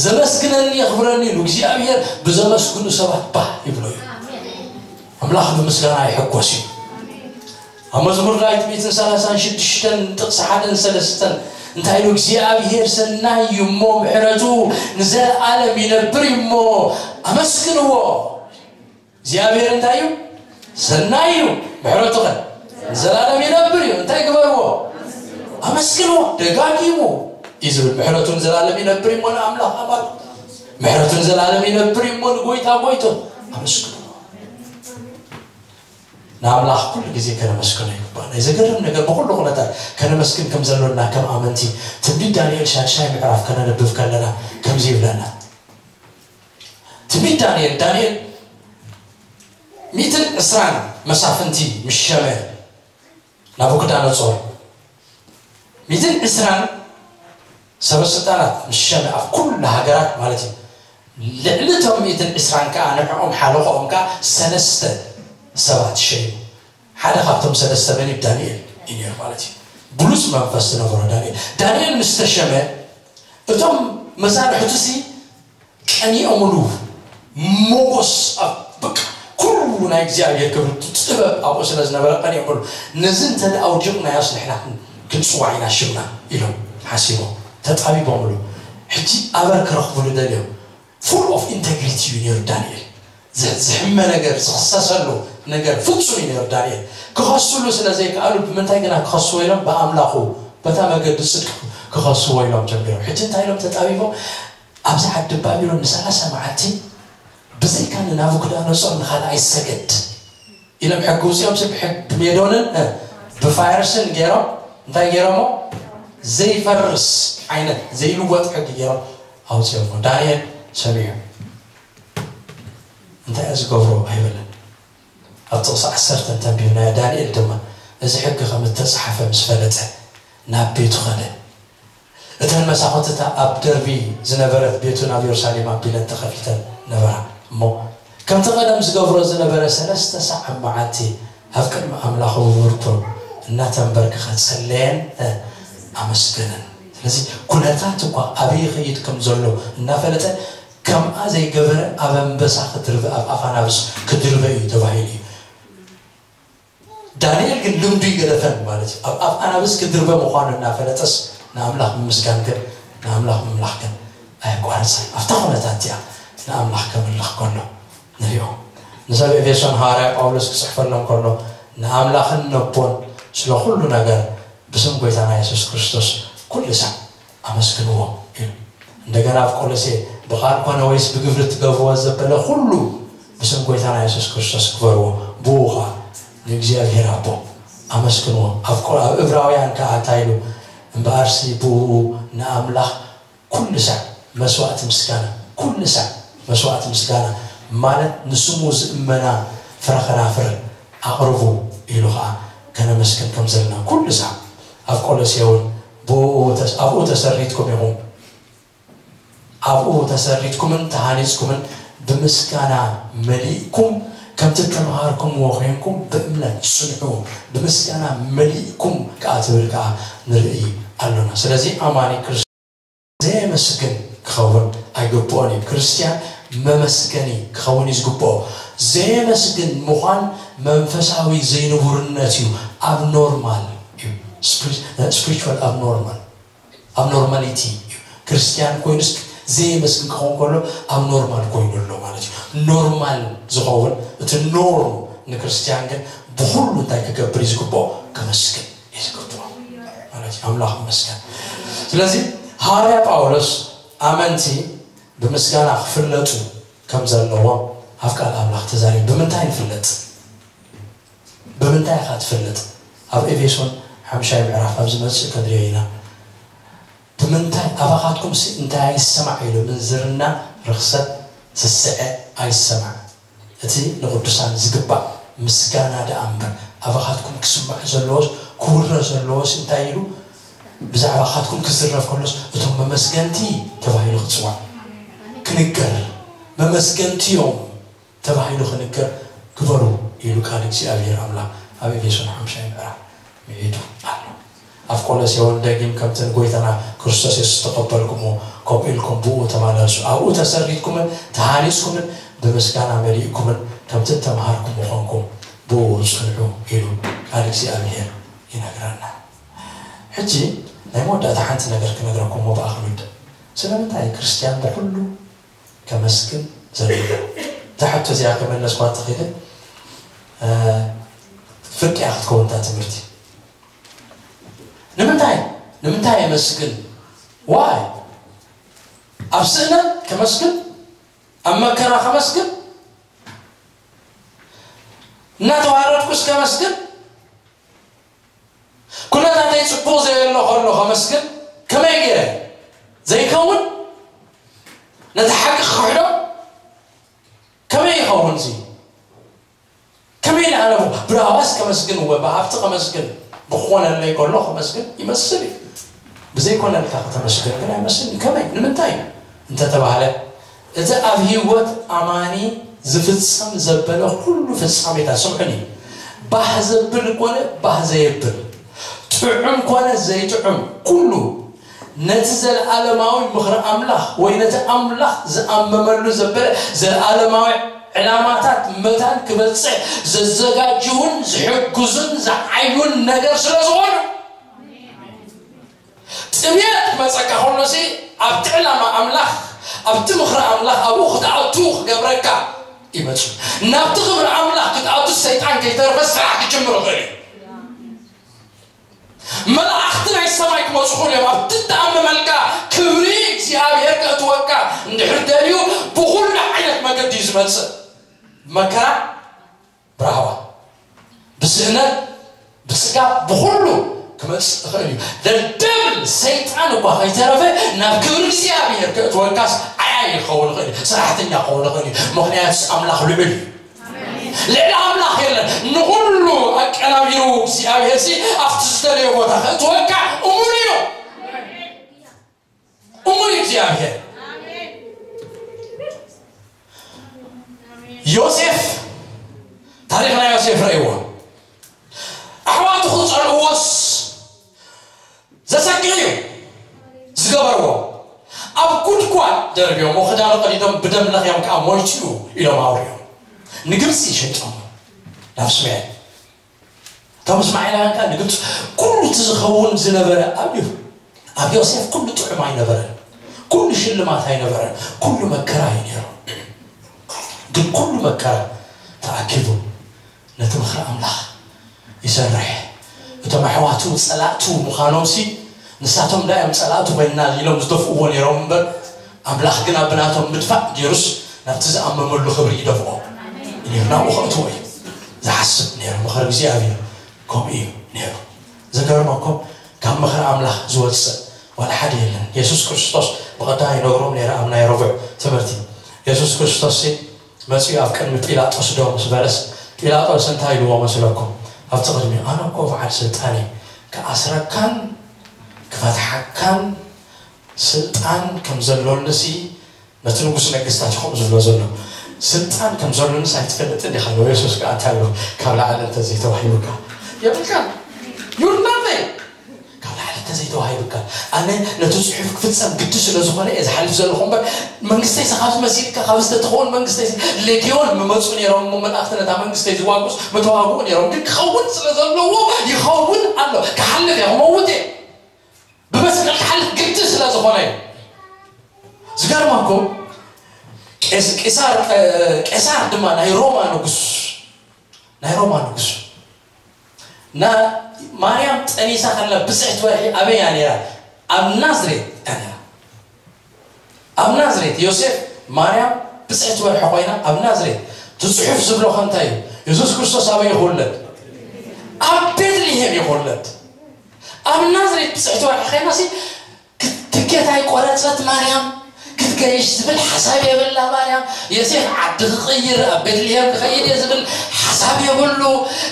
ዘመስግነኒ የኽብረኒ ኢሉ እግዚኣብሔር ብዘመስግኑ ሰባት ባህ ይብሎ እዩ። ኣምላኽ ብምስጋና ይሕጎስ እዩ። ኣብ መዝሙር ዳዊት ሚእትን ሰላሳን ሽዱሽተን ጥቕሲ ሓደን ሰለስተን እንታይ ኢሉ? እግዚኣብሔር ሰናይ እዩ እሞ ምሕረቱ ንዘለኣለም ይነብር እዩ እሞ ኣመስግንዎ። እግዚኣብሔር እንታይ እዩ? ሰናይ እዩ። ምሕረቱ ኸ ንዘለኣለም ይነብር እዩ። እንታይ ግበርዎ? ኣመስግንዎ። ደጋጊሙ እዩ ዝብል። ምሕረቱ ንዘለኣለም ይነብር እዩ እሞ ንኣምላኽ ኣባል፣ ምሕረቱ ንዘለኣለም ይነብር እዩ እሞ ንጎይታ ጎይቶ ኣመስግንዎ። ንኣምላኽ ኩሉ ግዜ ከነመስግኖ ይግባእ። ናይ ዘገርም ነገር ብኩሉ ኩነታት ከነመስግን ከም ዘሎና ከም ኣመንቲ ትንቢት ዳንኤል ሻድሻይ ምዕራፍ ከነንብብ ከለና ከምዚ ይብለና። ትንቢት ዳንኤል፣ ዳንኤል ሚእትን ዕስራን መሳፍንቲ ምስ ሸመ ናቡከደነጾር፣ ሚእትን ዕስራን ሰበስልጣናት ምስ ሸመ ኣብ ኩሉ ሃገራት ማለት እዩ። ልዕሊ እቶም ሚእትን ዕስራን ከዓ ንዕኦም ሓለቆኦም ከዓ ሰለስተ ሰባት ሸይሙ። ሓደ ካብቶም ሰለስተ መን እዩ? ዳንኤል እዩ ነይሩ ማለት እዩ። ብሉጽ መንፈስ ዝነበሮ ዳንኤል። ዳንኤል ምስ ተሸመ እቶም መሳርሕቱ ሲ ቀኒኦምሉ። ሞጎስ ኣብ በቃ ኩሉ ናይ እግዚኣብሔር ክብሪ ጥበብ ኣብኡ ስለ ዝነበረ ቀኒኦምሉ። ነዚ እንተ ደኣ ኣውዲቕናዮስ ንሕና ክን- ክንጽዋዕ ኢና ሽምና ኢሎም ሓሲቦም ተጣቢቦምሉ። ሕጂ ኣበር ክረኽቡሉ ደልዮም። ፉል ኦፍ ኢንቴግሪቲ እዩ ነይሩ ዳንኤል። ዝ- ዝሕመ ነገር ዝኽሰሰሉ ነገር ፍጹም እዩ ነይሩ ዳንኤል። ክኸሱሉ ስለ ዘይከኣሉ ብምንታይ ግና ክኸስዎ ኢሎም? ብኣምላኹ በታ መገዲ ጽድቂ ክኸስዎ ኢሎም ጀሚሮም። ሕጂ እንታይ ኢሎም ተጣቢቦም? ኣብዚ ዓዲ ባቢሎን ንሰላሳ መዓልቲ ብዘይካ ንናቡክዳነጾር ንኻልእ ኣይሰገድ ኢሎም ሕጊ ውፅኦም ስብ ሕግ ብሜዶንን እ፣ ብፋርስን ገይሮም እንታይ ገይሮሞ? ዘይፈርስ ዓይነት ዘይልወጥ ሕጊ ገይሮም ኣውፅኦሞ። ዳንኤል ሰሚዑ እንታይ እየ ዝገብሮ ኣይበለን። ኣብ ጥቕሲ ዓሰርተ እንተንቢብናዮ ዳንኤል ድማ እዚ ሕጊ ከም እተፃሓፈ ምስ ፈለጠ ናብ ቤቱ ኸደ። እተን መሳኹትታ ኣብ ደርቢ ዝነበረት ቤቱ ናብ የሩሳሌም ኣቢለን ተኸፊተን ነበራ። እሞ ከምቲ ቀደም ዝገብሮ ዝነበረ ሰለስተ ሳዕ ኣብ መዓልቲ ኣብ ቅድሚ ኣምላኹ ብብርኩ እናተንበርከኸ ጸለየን ኣመስገነን። ስለዚ ኩነታት እኳ ኣበይ ይኸይድ ከም ዘሎ እናፈለጠ ከምኣ ዘይገበረ ኣብ ኣንበሳ ክድርበ ኣብ ኣፍ ኣናብስ ክድርበ እዩ ተባሂሉ እዩ። ዳንኤል ግን ልምዱ ይገደፈን ማለት እዩ። ኣብ ኣፍ ኣናብስ ክድርበ ምዃኑ እናፈለጠስ ንኣምላኽ ምምስጋን ግን ንኣምላኽ ምምላኽ ግን ኣየቋረጸን። ኣብታ ኩነታት እቲኣ ንኣምላኽ ከምልኽ ከሎ ንሪኦ። ንሰብ ኤፌሶን ሃዋርያ ጳውሎስ ክጽሕፈሎም ከሎ ንኣምላኽን ነቦን ስለ ኩሉ ነገር ብስም ጎይታና የሱስ ክርስቶስ ኩሉ ሳዕ ኣመስግንዎ ኢሉ። እንደገና ኣብ ቆሎሴ ብቓል ኮነ ወይስ ብግብሪ ትገብርዎ ዘበለ ኩሉ ብስም ጎይታና የሱስ ክርስቶስ ክበርዎ፣ ብኡ ኸዓ ንእግዚኣብሔር ኣቦ ኣመስግንዎ። ኣብ ቆ- ኣብ እብራውያን ከዓ እንታይ ኢሉ? እምበኣርሲ ብኡ ንኣምላኽ ኩሉ ሳዕ መስዋእቲ ምስጋና፣ ኩሉ ሳዕ መስዋእቲ ምስጋና ማለት ንስሙ ዝእመና ፍረ ከናፍር ኣቕርቡ ኢሉ ኸዓ ከነመስግን ከም ዘለና ኩሉ ሳዕ ኣብ ቆሎሴ እውን ብኡ ተስ- ኣብኡ ተሰሪትኩም ኢኹም። ኣብኡ ተሰሪትኩምን ተሃኒጽኩምን ብምስጋና መሊእኩም ከምቲ ተምሃርኩምዎ ኮይንኩም ብእምነት ጽንሑ፣ ብምስጋና መሊእኩም ከኣ ትብል ከኣ ንርኢ ኣሎና። ስለዚ ኣማኒ ክርስቶስ ዘየመስግን ክኸውን ኣይግብኦን እዩ። ክርስትያን መመስገኒ ክኸውን እዩ ዝግብኦ። ዘየመስግን ምዃን መንፈሳዊ ዘይንቡርነት እዩ። ኣብ ኖርማል እዩ። ስፒሪቹዋል ኣብ ኖርማል ኣብ ኖርማሊቲ እዩ። ክርስትያን ኮይኑስ ዘየመስግን ክኸውን ከሎ ኣብ ኖርማል ኮይኑ ኣሎ ማለት እዩ። ኖርማል ዝኸውን እቲ ኖርም ንክርስትያን ግን ብኹሉ እንታይ ክገብር እዩ ዝግብኦ? ከመስግን እዩ ዝግብኦ ማለት እዩ። ኣምላኽ ይመስገን። ስለዚ ሃዋርያ ጳውሎስ ኣመንቲ ብምስጋና ክፍለጡ ከም ዘለዎም ኣብ ቃል ኣምላኽ ተዛሪቡ። ብምንታይ ንፍለጥ? ብምንታይ ኢኻ ትፍለጥ? ኣብ ኤፌሶን ሓምሻይ ምዕራፍ ኣብ ዝመጽእ ክንሪኦ ኢና። ብምንታይ ኣባኻትኩም ሲ እንታይ ኣይሰማዕ ኢሉ ምንዝርና ርኽሰት ስስዐ ኣይሰማዕ። እቲ ንቕዱሳን ዝግባእ ምስጋና ደኣ እምበር ኣባኻትኩም ክስማዕ ዘለዎስ ክውረ ዘለዎስ እንታይ ኢሉ ብዛዕባኻትኩም ክዝረብ ከሎስ እቶም መመስገንቲ ተባሂሉ ክጽዋዕ ክንገር መመስገንቲ እዮም ተባሂሉ ክንገር ግበሩ ኢሉ ቃል እግዚኣብሔር ኣምላኽ ኣብ ኤፌሶን ሓምሻይ ምዕራፍ ምዒዱ ኣሎ። ኣብ ቆሎሴ እውን ደጊም ከምቲ ንጎይታና ክርስቶስ የሱስ ዝተቐበልኩምዎ ከምኡ ኢልኩም ብኡ ተመላለሱ፣ ኣብኡ ተሰሪትኩምን ተሃኒጽኩምን ብምስጋና መሊእኩምን ከምቲ እተምሃርኩምዎ ኾንኩም ብኡ ጽንዑ ኢሉ ቃል እግዚኣብሔር ይነግረና። ሕጂ ናይ መወዳእታ ሓንቲ ነገር ክነግረኩም እሞ ብኣ ክንውድእ። ስለምንታይ ክርስትያን ብኹሉ ከመስግን ዘለዎ? እዛ ሕቶ እዚኣ ከመለስኳ ተኽእለ ፍርቂ እያ ክትከውን እታ ትምህርቲ። ንምንታይ ንምንታይ የመስግን? ዋይ ኣብ ስእነት ከመስግን፣ ኣብ መከራ ከመስግን፣ እናተዋረድኩስ ከመስግን፣ ኩነታተይ ጽቡቕ ዘየሎ ከሎ ከመስግን ከመይ ገይረ? ዘይከውን ነቲ ሓቂ ክኽሕዶ ከመይ ይኸውን እዚ? ከመይ ንኣነ ብራዋስ ከመስግን እወ ብሃብቲ ከመስግን ብክኾነለይ ከሎ ከመስግን ይመስል እዩ። ብዘይኮነልካ ከተመስግን ግን ኣይመስልን። ከመይ? ንምንታይ? እንተተባህለ እቲ ኣብ ህይወት ኣማኒ ዝፍጸም ዘበለ ኩሉ ፍጻሜታት ስምዑኒ፣ ባህ ዘብል ኮነ ባህ ዘየብል፣ ጥዑም ኮነ ዘይጥዑም ኩሉ ነቲ ዘለኣለማዊ ምኽሪ ኣምላኽ ወይ ነቲ ኣምላኽ ዝኣመመሉ ዘበለ ዘለኣለማዊ ዕላማታት መታን ክበጽሕ ዘዘጋጅውን ዝሕግዙን ዝዓዩን ነገር ስለ ዝኾኑ ጥሜት ክመጸካ ከሎሲ ኣብቲ ዕላማ ኣምላኽ ኣብቲ ምኽሪ ኣምላኽ ኣብኡ ክትኣቱ ክገብረካ ይመጹ ናብቲ ክብሪ ኣምላኽ ክትኣቱ ሰይጣን ከይተርፈ ስራሕ ክጅምር ይኽእል እዩ መላእኽቲ ናይ ሰማይ ክመጹ ክእሉ እዮም ኣብቲ እተኣመመልካ ክብሪ እግዚኣብሔር ከእትወካ እንድሕር ደልዩ ብኹሉ ዓይነት መገዲ እዩ ዝመጽእ መከራ ብራህዋ ብስእነት ብስጋ ብኹሉ ክመጽእ ይኽእል እዩ ደደብል ሰይጣን እኳ ከይተረፈ ናብ ክብሪ እግዚኣብሔር ከእትወካስ ዓያይ ክኸውን ይኽእል እዩ ሰራሕተኛ ክኸውን ይኽእል እዩ ምኽንያቱስ ኣምላኽ ልዑል እዩ ልዕሊ ኣምላኽ የለን ንኹሉ ኣቀናቢሩ እግዚኣብሔር ሲ ኣብቲ ዝደለዮ ቦታ ከእትወካ እሙን እዩ እሙን እዩ እግዚኣብሔር ዮሴፍ ታሪኽና ዮሴፍ ረእይዎ ኣሕዋቱ ክፀልእዎ ብደም ለኽዮም ከዓ ሞይቱ እዩ ኢሎም ኣውርዮም። ንግብፂ ሸይጦም ናብ እስማኤል። እቶም እስማኤላውያን ከዓ ንግብፂ ኩሉ እቲ ዝኸውን ዝነበረ ኣብ እዩ ኣብ ዮሴፍ ኩሉ ጥዑም ኣይነበረን። ኩሉ ሽልማት ኣይነበረን። ኩሉ መከራ እዩ ነይሩ። ግን ኩሉ መከራ ተኣኪቡ ነቲ ምኽሪ ኣምላኽ ይሰርሕ። እቶም ኣሕዋቱ ጸላእቱ ምዃኖምሲ ንሳቶም ዳ እዮም ጸላእቱ ኮይንና ኢሎም ዝደፍእዎ ነይሮም እምበር ኣምላኽ ግና ብናቶም ምድፋእ ገይሩስ ናብቲ ዝኣመመሉ ክብሪ ይደፍኦ እዩ ነይሩ። ናብኡ ከእትዎ እዩ ዝሓስብ ነይሩ። ምኽሪ እግዚኣብሔር ከምኡ እዩ ነይሩ። ዘገርመኩም ካብ ምኽሪ ኣምላኽ ዝወፅእ ዋላ ሓደ የለን። የሱስ ክርስቶስ ብቐዳማይ ይነግሮም ነይረ ኣብ ናይ ረቡዕ ትምህርቲ። የሱስ ክርስቶስ መጺኡ ኣብ ቅድሚ ጲላጦስ ደው ምስ በለስ ጲላጦስ እንታይ ኢልዎ መስለኩም? ኣብቲ ቅድሚ ኣነ እኮ በዓል ስልጣን እየ። ክኣስረካን ክፈትሓካን ስልጣን ከም ዘሎንሲ ነቲ ንጉስ ነገስታት እዩ ከምኡ ዝብሎ ዘሎ። ስልጣን ከም ዘሎንስ ኣይትፈልጥን ዲኻ? ኢልዎ። የሱስ ከኣ እንታይ ኢሉ? ካብ ላዕሊ እንተዘይተዋሂቡካ የብልካን። You're nothing። ካብ ላዕሊ እንተዘይተዋሂቡካ። ኣነ ነቲ ጽሑፍ ክፍጸም ግዲ ስለ ዝኾነ እየ ዝሓልፍ ዘለኹ እምበር መንግስተይሲ ካብ መሲልካ ካብ ዝተተኸውን መንግስተይሲ ሌጊዮን ምመጹ ነይሮም እሞ መላእኽቲ ነታ መንግስተይ ዝዋጉስ ምተዋግኡ ነይሮም። ግን ክኸውን ስለ ዘለዎ ይኸውን ኣሎ። ክሓልፍ እየ፣ ክመውት እየ። ብመስቀል ክሓልፍ ግዲ ስለ ዝኾነ እዩ። ዝገርመኩም ቄስ- ቄሳር ቄሳር ድማ ናይ ሮማ ንጉስ ናይ ሮማ ንጉስ ና ማርያም ጠኒሳ ከላ ብፅዕቲ ወርሒ ኣበይ እያ ነይራ? ኣብ ናዝሬት እያ ነይራ። ኣብ ናዝሬት ዮሴፍ ማርያም ብፅዕቲ ወርሒ ኮይና ኣብ ናዝሬት እቲ ፅሑፍ ዝብሎ ከ እንታይ እዩ? የሱስ ክርስቶስ ኣበይ ይኽውለድ? ኣብ ቤትልሄም ይኽውለድ። ኣብ ናዝሬት ብፅዕቲ ወርሒ ኮይና ሲ ትኬት ኣይቆረፀት ማርያም ክትገይሽ ዝብል ሓሳብ የብላ ማርያም። ዮሴፍ ዓዲ ክቕይር ኣብ ቤትልሄም ክኸይድ እየ ዝብል ሓሳብ የብሉ።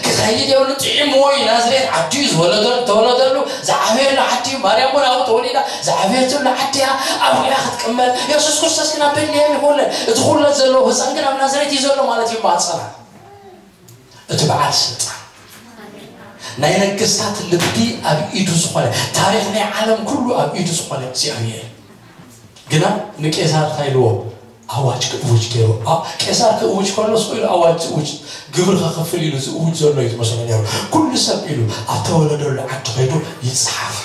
ክኸይድ የብሉ። ጥዒምዎ እዩ። ናዝሬት ዓዲ እዩ ዝወለዶ- ተወለደሉ ዝዓበየሉ ዓዲ እዩ። ማርያም እውን ኣብኡ ተወሊዳ ዝዓበየትሉ ዓዲ እያ። ኣብኡ እያ ክትቅመጥ። የሱስ ክርስቶስ ግን ኣብ ቤትልሄም ይኹለድ። እቲ ኩለት ዘለዎ ህፃን ግን ኣብ ናዝሬት እዩ ዘሎ ማለት እዩ። ማፀና እቲ በዓል ስልጣን ናይ ነገስታት ልቢ ኣብ ኢዱ ዝኾነ ታሪኽ ናይ ዓለም ኩሉ ኣብ ኢዱ ዝኾነ እግዚኣብሔር እዩ። ግና ንቄሳር እንታይ ኢልዎ? ኣዋጅ ክእውጅ ገይሩ። ኣ- ቄሳር ክእውጅ ከሎስ ኢሉ ኣዋጅ ዝእውጅ ግብሪ ከኽፍል ኢሉ ዝእውጅ ዘሎ እዩ ዝመስሎ ነይሩ። ኩሉ ሰብ ኢሉ ኣብ ተወለደሉ ዓዲ ከይዱ ይፅሓፍ።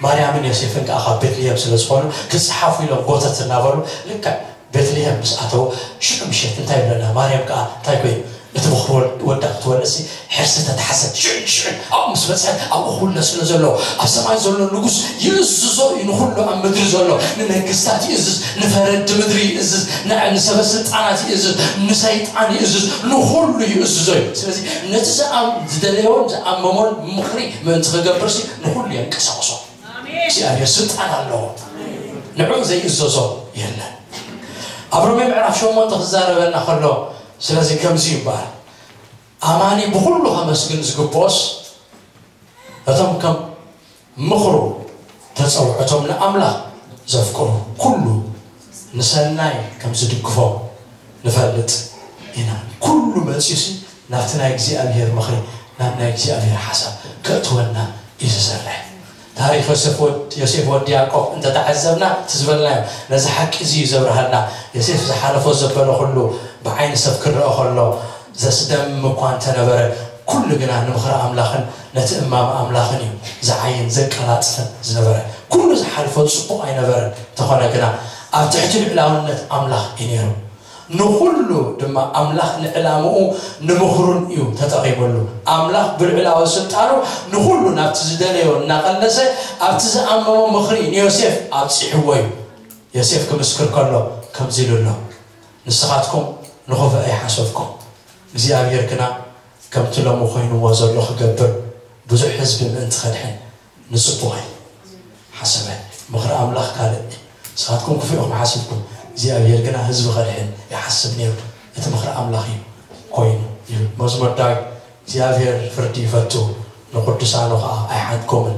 ማርያምን ዮሴፍን ከዓ ካብ ቤትልሄም ስለ ዝኾኑ ክፅሓፉ ኢሎም ጎተት እናበሉ ልክዕ ቤትልሄም ምስ ኣተወ ሽዑ ምሸት እንታይ ይብለና? ማርያም ከዓ እንታይ ኮይኑ እቲ ምኽሪ ወዳ ክትወልድ ሲ ሕርሲ ተታሕሰት ሽዑ ሽዑ ኣብኡ ምስ በፅሐት ኣብኡ ክውለድ ስለ ዘሎ ኣብ ሰማይ ዘሎ ንጉስ ይእዝዞ እዩ ንኩሉ ኣብ ምድሪ ዘሎ ንመንግስታት ይእዝዝ ንፈረዲ ምድሪ ይእዝዝ ንሰበ ስልጣናት ይእዝዝ ንሰይጣን ይእዝዝ ንኩሉ ይእዝዞ እዩ ስለዚ ነቲ ዝደለዮን ዝኣመሞን ምኽሪ ምእንቲ ክገብር ሲ ንኩሉ የንቀሳቅሶ እግዚኣብሔር ስልጣን ኣለዎ ንዑ ዘይእዘዞ የለን ኣብ ሮሜ ምዕራፍ ሸሞንተ ክዛረበና ከሎ ስለዚ ከምዚ ይበሃል ኣማኒ ብኩሉ ከመስግን ዝግብኦስ እቶም ከም ምኽሩ ተጸውዕቶም ንኣምላኽ ዘፍቅሩ ኩሉ ንሰናይ ከም ዝድግፎም ንፈልጥ ኢና። ኩሉ መጺኡሲ ናብቲ ናይ እግዚኣብሔር ምኽሪ ናብ ናይ እግዚኣብሔር ሓሳብ ከእትወና እዩ ዝሰርሕ። ታሪኽ ዮሴፍ ወድ- ዮሴፍ ወዲ ያዕቆብ እንተተዓዘብና እቲ ዝበልናዮ ነዚ ሓቂ እዚ እዩ ዘብርሃልና። ዮሴፍ ዝሓለፎ ዘበለ ኩሉ ብዓይኒ ሰብ ክረአ ከሎ ዘስደምም እኳ እንተነበረ ኩሉ ግና ንምኽሪ ኣምላኽን ነቲ እማመ ኣምላኽን እዩ ዝዓይን ዘቀላጥፍን ዝነበረ። ኩሉ ዝሓልፎ ጽቡቕ ኣይነበረን፣ እንተኾነ ግና ኣብ ትሕቲ ልዑላውነት ኣምላኽ እዩ ነይሩ። ንኹሉ ድማ ኣምላኽ ንዕላምኡ ንምኽሩን እዩ ተጠቒሙሉ። ኣምላኽ ብልዑላዊ ስልጣኑ ንኹሉ ናብቲ ዝደለዮ እናቐለሰ ኣብቲ ዝኣመሞ ምኽሪ ንዮሴፍ ኣብፂሕዎ እዩ። ዮሴፍ ክምስክር ከሎ ከምዚ ኢሉ ኣሎ፣ ንስኻትኩም ንኽፉእ ኣይሓሰብኩም፣ እግዚኣብሔር ግና ከምቲ ሎሚ ኮይንዎ ዘሎ ክገብር ብዙሕ ህዝቢ ምእንቲ ከድሕን ንጽቡቐይ ሓሰበ። ምኽሪ ኣምላኽ ካልእ እዩ። ንስኻትኩም ክፉእ ኢኹም ሓሲብኩም፣ እግዚኣብሔር ግና ህዝቢ ከድሕን ይሓስብ ነይሩ። እቲ ምኽሪ ኣምላኽ እዩ ኮይኑ ይብል መዝሙር ዳዊት። እግዚኣብሔር ፍርዲ ይፈቱ፣ ንቕዱሳኑ ኸዓ ኣይሓድጎምን፣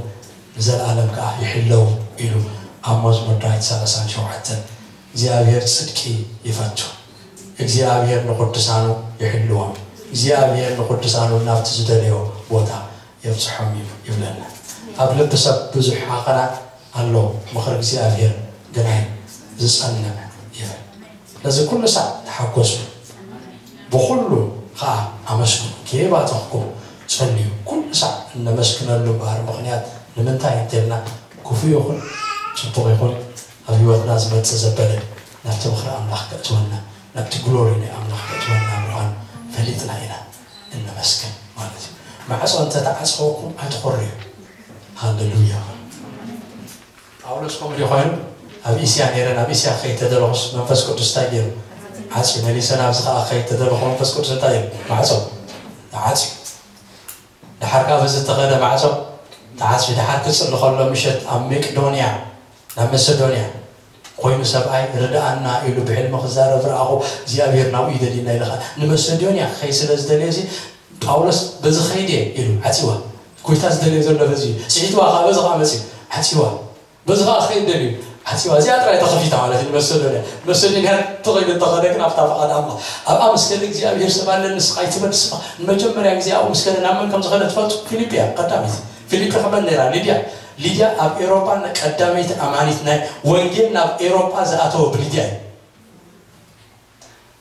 ንዘለኣለም ከኣ ይሕለዉ ኢሉ ኣብ መዝሙር ዳዊት ሰላሳን ሸውዓተን እግዚኣብሔር ጽድቂ ይፈቱ። እግዚኣብሔር ንቕዱሳኑ ይሕልዎም። እግዚኣብሔር ንቕዱሳኑ ናብቲ ዝደለዮ ቦታ የብፅሖም እዩ ይብለና። ኣብ ልቢ ሰብ ብዙሕ ሃቐናት ኣሎ፣ ምኽሪ እግዚኣብሔር ግናይ ዝጸንዕ ይብል። ስለዚ ኩሉ ሳዕ ተሓጎሱ፣ ብኹሉ ከዓ ኣመስግኑ። ከየባተኽኩም ጸልዩ። ኩሉ ሳዕ እነመስግነሉ እምበኣር ምኽንያት ንምንታይ እንተልና፣ ክፉእ ይኹን ጽቡቕ ይኹን ኣብ ህይወትና ዝመጽእ ዘበለ ናብቲ ምኽሪ ኣምላኽ ከእትወና፣ ናብቲ ግሎሪ ናይ ኣምላኽ ከእትወና ምዃኑ ፈሊጥና ኢና እነመስግን ማለት እዩ። ማዕጾ እንተተዓጽወኩም ኣይትኾርዩ። ሃሌሉያ። ጳውሎስ ከምኡ ድዩ ኮይኑ? ኣብ እስያ ነይረ፣ ናብ እስያ ክኸይድ ተደለኹስ መንፈስ ቅዱስ እንታይ ገይሩ? ዓጽዩ። መሊሰ ናብዚ ከዓ ክኸይድ ተደለኹ መንፈስ ቅዱስ እንታይ ገይሩ? ማዕጾ ተዓጽዩ። ደሓር ካብ እዚ እተኸደ ማዕጾ ተዓጽዩ። ደሓር ክጽሊ ከሎ ምሸት ኣብ መቄዶንያ፣ ናብ መሰዶንያ ኮይኑ ሰብኣይ ርድኣና ኢሉ ብሕልሚ ክዛረብ ረኣኹ። እግዚኣብሔር ናብኡ ይደልየና ኢሉ ከዓ ንመሰዶንያ ክኸይድ ስለ ዝደለየ እዚ ጳውሎስ በዚ ኸይድ እየ ኢሉ ዓጺዋ። ጎይታ ዝደልዮ ዘሎ በዚ እዩ። ስሒትዋ ከዓ በዚ ከዓ መጺኡ ዓጺዋ። በዚ ከዓ ክኸይድ ደልዩ ዓጺዋ። እዚኣ ጥራይ ተኸፊታ ማለት እዩ ንመሰዶንያ። መሰዶንያ ተኸይዱ እንተኸደ ግን ኣብታ ፍቓድ ኣምላኽ። ኣብኣ ምስ ከደ እግዚኣብሔር ሰብ ኣለኒ ንስኻ ኣይትበል ንስኻ። ንመጀመርያ ግዜ ኣብኡ ምስ ከደ ናብ መን ከም ዝኸደ ትፈልጡ? ፊልጵ እያ ቀዳመይቲ። ፊልጵ ከመን ነይራ? ሊድያ። ሊድያ ኣብ ኤሮጳ ቀዳመይቲ ኣማኒት ናይ ወንጌል ናብ ኤሮጳ ዝኣተወ ብሊድያ እዩ።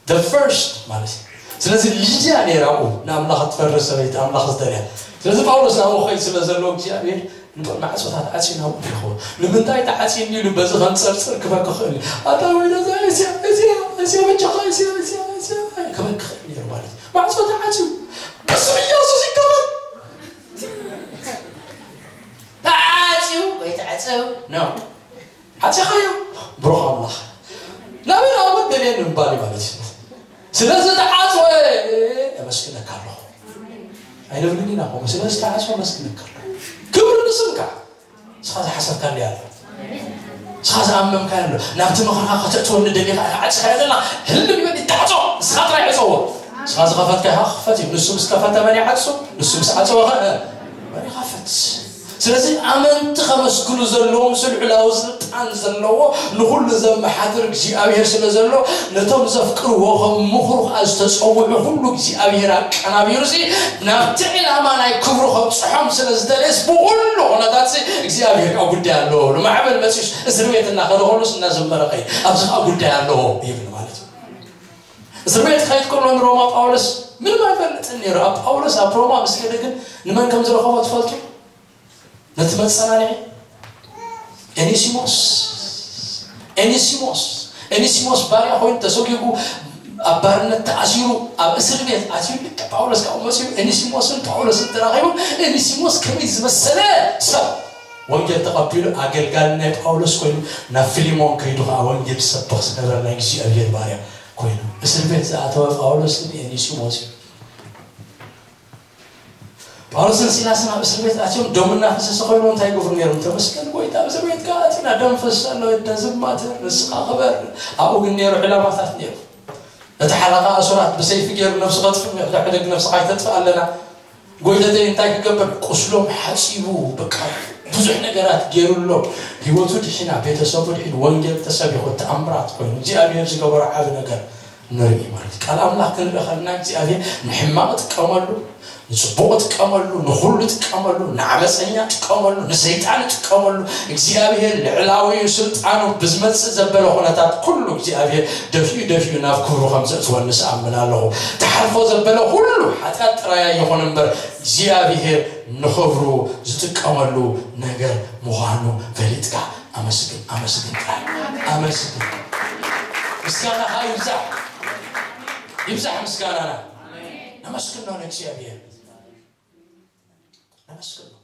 The first ማለት እዩ። ስለዚ ሊድያ ነይራ ኣብኡ ንኣምላኽ እትፈርህ ሰበይቲ ኣምላኽ ዝደልያ። ስለዚ ጳውሎስ ናብኡ ኸይድ ስለ ዘለዎ እግዚኣብሔር ንብ- ማዕጾታት ዓጽዩ ናብኡ ይረኽቦ። ንምንታይ ተዓጽዩኒ ኢሉ በዚ ከንጸርጽር ክበኪ ክእል እዩ። ኣታ ወይነ እዚኣ፣ እዚኣ፣ እዚኣ፣ እዚኣ በጃኻ፣ እዚኣ፣ እዚኣ፣ እዚኣ ክበኪ ክእል ነይሩ ማለት እዩ። ማዕጾ ተዓጽዩ። ብስም ኢየሱስ ይከፈት። ተዓጽዩ ወይ ተዓጽዩ ነው። ሓጺኻዮ ብሩኽ ኣምላኽ ናበይ ናብኡ ደልየኒ ምባል እዩ ማለት እዩ። ስለዚ ተዓጽወ የመስግነካ ኣለኹ። ኣይንብልን ኢና ከምኡ። ስለዚ ተዓጽወ የመስግነካ ኣለኹ። ክብሪ ንስምካ። ንስኻ ዝሓሰብካሉ ኣሎ። ንስኻ ዝኣመምካዮ ኣሎ። ናብቲ መኸራ ከተእትወኒ ደሊኻ ኢኻ ዓጺኻዮ ዘለኻ ህልም ይበል ይተዓጾ። ንስኻ ጥራይ ዕጸዎ። ንስኻ ዝኸፈትካዮ ከዓ ክኸፈት እዩ። ንሱ ምስ ከፈተ መን ይዓጹ? ንሱ ምስ ዓጸወ ኸ መን ይኸፍት? ስለዚ ኣመንቲ ከመስግኑ ዘለዎም፣ ስልዑላዊ ስልጣን ዘለዎ፣ ንኹሉ ዘመሓድር እግዚኣብሔር ስለ ዘሎ፣ ነቶም ዘፍቅርዎ ከም ምኽሩ ከዓ ዝተጸውዑ ኩሉ እግዚኣብሔር ኣቀናቢሩሲ ናብቲ ዕላማ ናይ ክብሩ ከብጽሖም ስለ ዝደለየስ ብኹሉ ኩነታትሲ እግዚኣብሔር ከዓ ጉዳይ ኣለዎ። ንማዕበል መጺኡስ እስር ቤት እናኸደ ከሎስ እናዘመረ ኸይድ፣ ኣብዚ ከዓ ጉዳይ ኣለዎ ይብል ማለት እዩ። እስር ቤት ክኸይድ ከሎ ንሮማ ጳውሎስ ምንም ኣይፈልጥን ነይሩ። ኣብ ጳውሎስ ኣብ ሮማ ምስ ከደ ግን ንመን ከም ዝረኸቦ ትፈልጡ? ነቲ መጸናንዒ ኤኒሲሞስ፣ ኤኒሲሞስ፣ ኤኒሲሞስ ባርያ ኮይኑ ተሰጒጉ ኣብ ባርነት ተኣሲሩ ኣብ እስር ቤት ኣትዩ። ልክዕ ጳውሎስ ካብኡ መጺኡ ኤኒሲሞስን ጳውሎስን ተራኺቡ። ኤኒሲሞስ ከመይ ዝመሰለ ሰብ ወንጌል ተቐቢሉ ኣገልጋሊ ናይ ጳውሎስ ኮይኑ ናብ ፊሊሞን ከይዱ ከዓ ወንጌል ዝሰብኽ ዝነበረ ናይ እግዚኣብሔር ባርያ ኮይኑ። እስር ቤት ዝኣተወ ጳውሎስን ኤኒሲሞስ እዩ። ጳውሎስን ሲላስን ኣብ እስር ቤት ኣትዮም ደም እናፈሰሰ ኮይኑ እንታይ ይገብሩ ነይሮም? ተመስገን ጎይታ፣ ኣብ እስር ቤት ከዓ ኣቲና ደም ፈስስ ኣሎ፣ እደ ዝማተር ንስኻ ክበር። ኣብኡ ግን ነይሩ ዕላማታት ነይሩ። እቲ ሓለቓ እሱራት ብሰይፊ ገይሩ ነብሱ ከጥፍእ፣ ሕደግ ነብስኻ ይተጥፍእ ኣለና። ጎይተተይ እንታይ ክገብር? ቁስሎም ሓፂቡ፣ በቃ ብዙሕ ነገራት ገይሩሎም፣ ህይወቱ ድሒና፣ ቤተሰቡ ድሒኑ፣ ወንጌል ተሰቢኹ፣ ተኣምራት ኮይኑ፣ እግዚኣብሔር ዝገበሮ ዓቢ ነገር ንርኢ ማለት እዩ። ቃል ኣምላኽ ክንርኢ ከለና እግዚኣብሔር ንሕማቕ ጥቀመሉ፣ ንጽቡቕ ጥቀመሉ፣ ንኹሉ ጥቀመሉ፣ ንዓመፀኛ ጥቀመሉ፣ ንሰይጣን ጥቀመሉ። እግዚኣብሔር ልዕላዊ ስልጣኑ ብዝመጽእ ዘበለ ኩነታት ኩሉ እግዚኣብሔር ደፊኡ ደፊኡ ናብ ክብሩ ከም ዘእትወንስ ኣምን ኣለኹ። ተሓልፎ ዘበለ ኩሉ ሓጢኣት ጥራይ ኣይኹን እምበር እግዚኣብሔር ንኽብሩ ዝጥቀመሉ ነገር ምዃኑ ፈሊጥካ ኣመስግን፣ ኣመስግን ጥራይ ኣመስግን። ምስጋናኻ ይብዛሕ፣ ይብዛሕ ምስጋናና። ነመስግኖ ንእግዚኣብሔር፣ ነመስግኖ።